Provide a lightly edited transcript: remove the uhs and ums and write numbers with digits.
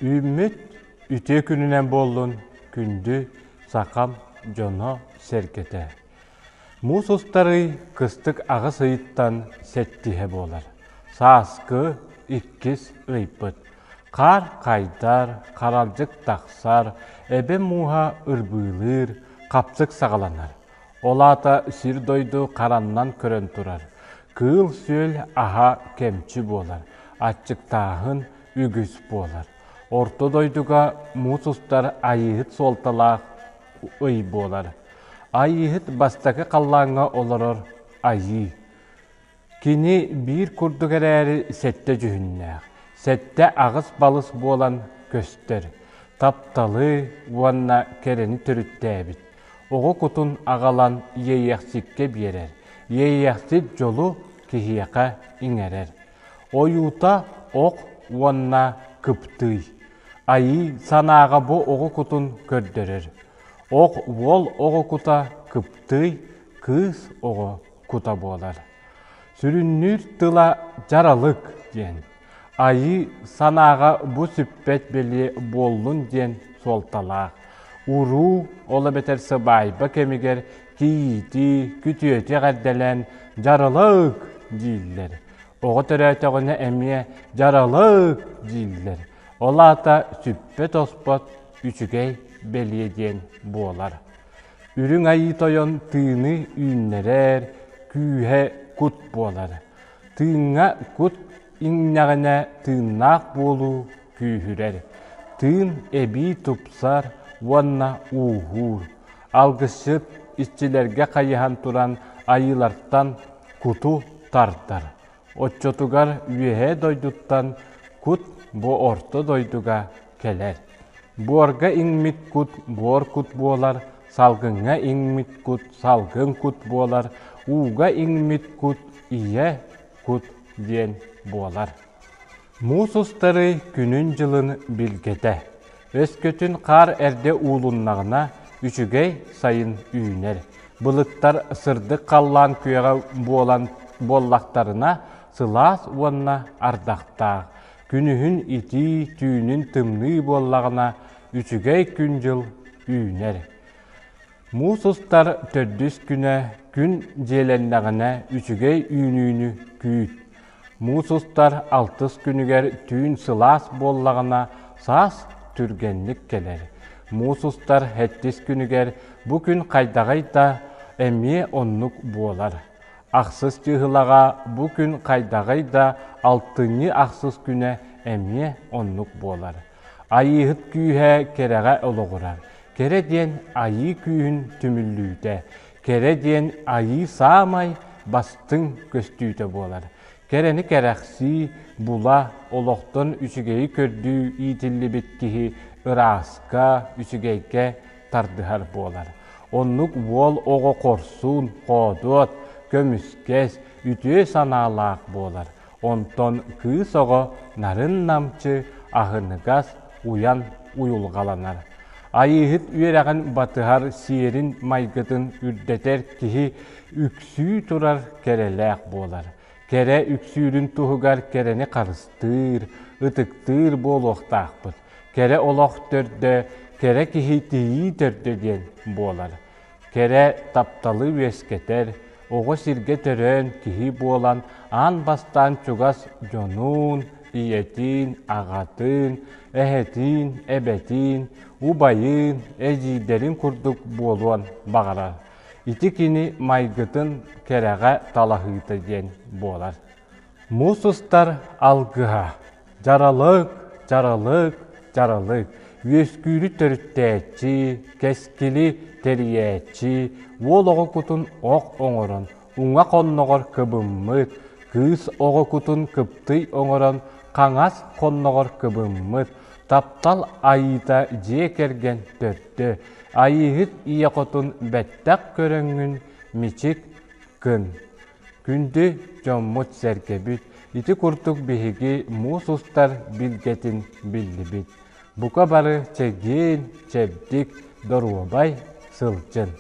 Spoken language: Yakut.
Үүммүт үтүө күнүнэн буоллун күндү сахам дьоно-сэргэтэ. Муус устар ый кыстык аҕыс ыйыттан сэттиһэ буолар. Сааскы иккис ыйбыт. Хаар хайдар, харалдьык тахсар, эбэ мууһа ырбыылыыр, хапсык саҕаланар. Ол аата сир-дойду хараннан көрөн турар. Кыыл-сүөл аһа кэмчи буолар, аччыктааһын үгүс буолар. Орто дойдуга муус устар айыыһыт суолталаах ый буолар. Айыыһыт бастакы халлааҥҥа олорор айыы. Кини биир курдук эрээри сэттэ дьүһүннээх, сэттэ аҕыс балыс буолан көстөр, тапталы уонна кэрэни төрүттээбит, оҕо кутун аҕалан иэйиэхсиккэ биэрэр, иэйиэхсит дьолу киһиэхэ иҥэрэр. Ойуута ох уонна кыптыый. Айыы санааҕа бу оҕо кутун көрдөрөр. Ох уол оҕо кута кыптыый, кыыс оҕо кута буолар. Сүрүннүүр тыла дьаралык диэн. Айыы санааҕа бу сүппэт бэлиэ буоллун диэн суолталаах. Уруу, ол эбэтэр сыбаайба кэмигэр кийиити, күтүөтү эҕэрдэлээн дьаралык дииллэр. Оҕо төрөөтөҕүнэ эмиэ дьаралык дииллэр. Ол аата сүппэт-оспот үчүгэй бэлиэ диэн буолар. Үрүҥ Айыы Тойон тыыны үүннэрэр, күүһэ кут буолар. Тыыҥҥа кут иҥнэҕинэ тыыннаах буолуу күүһүрэр. Тыын эбии тупсар уонна ууһуур. Алгысчыт иччилэргэ хайыһан туран айыылартан куту тардар. Оччотугар үөһээ дойдуттан кут бу орто дойдуга кэлэр. Буорга иҥмит кут буор кут буолар, салгыҥҥа иҥмит кут салгын кут буолар, ууга иҥмит кут ийэ кут диэн буолар. Муус устары күнүн-дьылын билгэтэ. Өскөтүн хаар эрдэ уулуннаҕына, үчүгэй сайын үүнэр. Былыттар сырдык халлаан күөҕэ буолан буоллахтарына, сылаас уонна ардахтаах. Күнүһүн итии, түүнүн тымныы буоллаҕына, үчүгэй күн-дьыл үүнэр. Муус устар төрдүс күнэ күн дьиэлэннэҕинэ үчүгэй үүнүүнү күүт. Муус устар алтыс күнүгэр түүн сылаас буоллаҕына саас түргэнник кэлэр. Муус устар сэттис күнүгэр бу күн хайдаҕый да эмиэ оннук буолар. Ахсыс чыыһылаҕа бу күн хайдаҕый да алтынньы ахсыс күнэ эмиэ оннук буолар. Айыыһыт күүһэ кэрэҕэ олоҕурар. Кэрэ диэн айыы күүһүн түмүллүүтэ. Кэрэ диэн айыы саамай бастыҥ көстүүтэ буолар. Кэрэни кэрэхсии, була, олохтон үчүгэйи көрдүү иитиллибит киһи ырааска, үчүгэйгэ тардыһар буолар. Оннук уол оҕо хорсун, хоодуот, көмүскэс, үтүө санаалаах буолар. Онтон кыыс оҕо нарын-намчы, аһыныгас, уйан уйулҕаланар. Айыыһыт үөрэҕин батыһар сиэрин-майгытын үрдэтэр киһи үксүү турар кэрэлээх буолар. Кэрэ үксүүрүн туһугар кэрэни харыстыыр, ытыктыыр буолуохтаахпыт. Кэрэ олох төрдө, кэрэ киһи тиийии төрдө диэн буолар. Кэрэ тапталы үөскэтэр, оҕо сиргэ төрөөн киһи буолан аан бастаан чугас дьонуун, ийэтин, аҕатын, эһэтин, эбэтин, убайын, эдьиийдэрин курдук буолуон баҕарар. Ити кини майгытын кэрэҕэ талаһыыта диэн буолар. Муус устар алгыһа Дьаралык, дьаралык, дьаралык, үөскүүрү төрүттээччи, кэскили тэрийээччи, уол оҕо кутун ох оҥорон, уҥа хонноҕор кыбыммыт, кыыс оҕо кутун кыптый оҥорон, хаҥас хонноҕор кыбыммыт, таптал айыыта дьиэ кэргэн төрдө, айыыһыт ийэ хотун бэттэх көрөҥҥүн мичик гын. Күндү дьоммут-сэргэбит, ити курдук биһиги муус устар билгэтин биллибит. Бука бары чэгиэн, чэбдик, доруобай сылдьын.